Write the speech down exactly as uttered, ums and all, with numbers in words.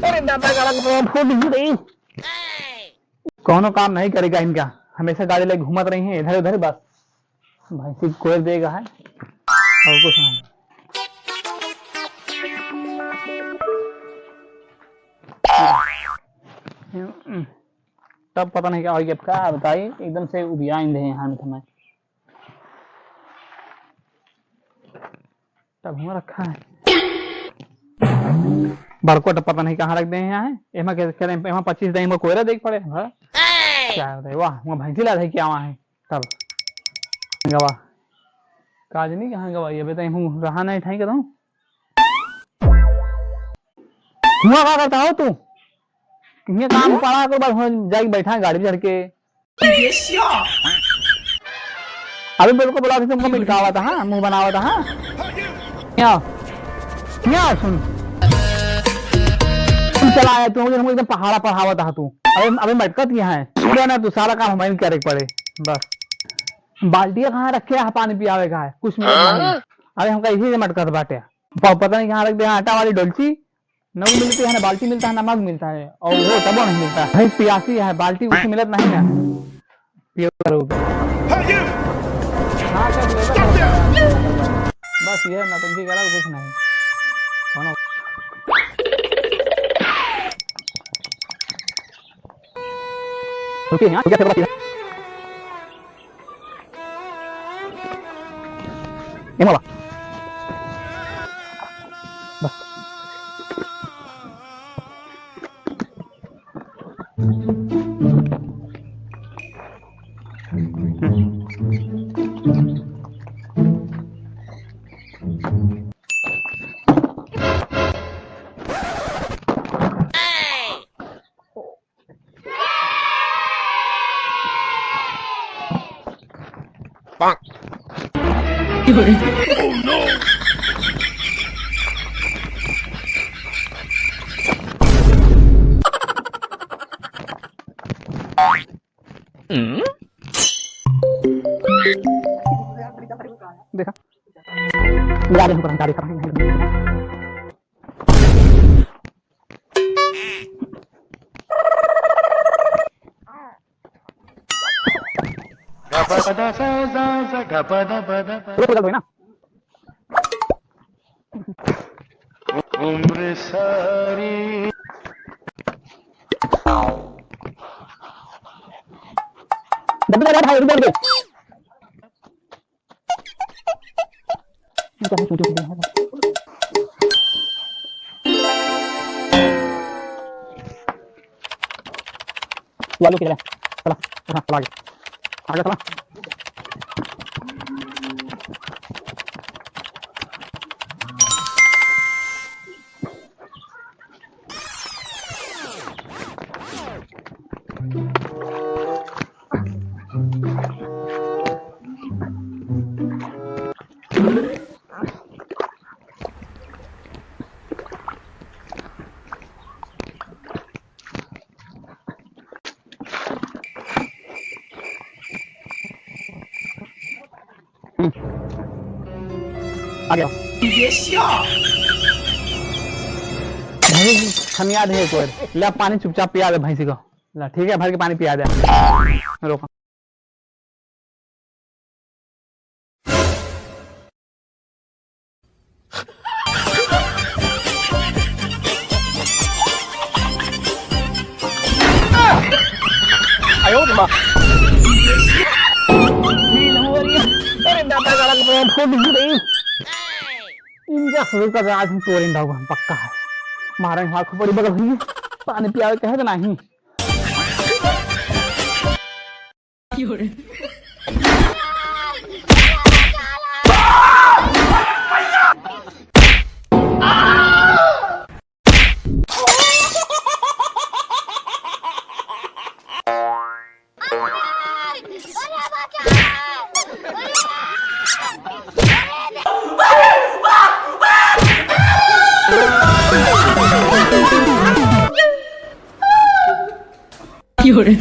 अरे दादा, गला में फूट गई। कौनो काम नहीं करेगा इनका, हमेशा गाड़ी लेके घूमत रही हैं इधर उधर बस। भैंसी कोयर देगा है और कुछ नहीं। तब पता नहीं का होई, अब का बताई, एकदम से उबिया इन देहे हैं हम। तब हुआं रखा है। बड़को तो पता नहीं कहाँ रख देहे हैं। एमा के, के, एमा पच्चीस दिन में कोयरा देख पड़े। हाँ? क्या होता है? वाह, हुआं भैंसी ला दे क्या वहाँ है? तब गवा। काजनी कहाँ गवा? ये बताई, हूँ रहा नहीं ठाई करूँ। हुआं का करता हो तू? ये काम पड़ा कर बाद हुआं जाके बैठा है गाड़ी पे चढ़ के। अबे बिल्कुल बोला, तुमको मिटकावा था, हाँ? मुंह बनावा था, हाँ? क्या? क्या सुन? तू चला आया, तू मुझे एकदम पहाड़ा पढ़ावा था तू। अबे, अबे मटकत यहाँ है। बोला ना, तू सारा काम हमारे करे पड़े। बस। बाल्टिया कहाँ रखे है, पानी पियावे का है, कुछ मिलत नहीं। अरे हमका इसी से मटकत बाटे। प-, पता नहीं कहाँ रख दे, आटा वाली डोलची। न वो मिलती है, ना बाल्टी मिलता है, ना मग मिलता है, और वो तबो नहीं मिलता है। भैंस पियासी है, बाल्टी कुछ मिलत नहीं ना। पियो करो। हाँ, सब लेबर है। बस ये नौटंकी करा, कुछ नहीं। कौनो रुकिए, यहाँ रुकिए, थोड़ा सा। ए बाबा। बस। देखा, गाड़ी हम गाड़ी खड़ा है। रुक, रुक, रुक ना। उम्र सारी। डब्बे का भाई, रुक, रुक। वालों की तरह। चला, चला, चला आगे। आगे चला। हम्म। आ गया। भैंस खनिया दे एक बार। ले, पानी चुपचाप पिया दे भैंसी को। ला, ठीक है, भर के पानी पिया दे। रोक। अरे दादा, गला में फूट गई। इनका शुरू कर आज हम तोड़ें डाउन, पक्का है। मारें हाथ खोपड़ी बगल हुई, पानी पियावे कहे तो नहीं। छोड़े।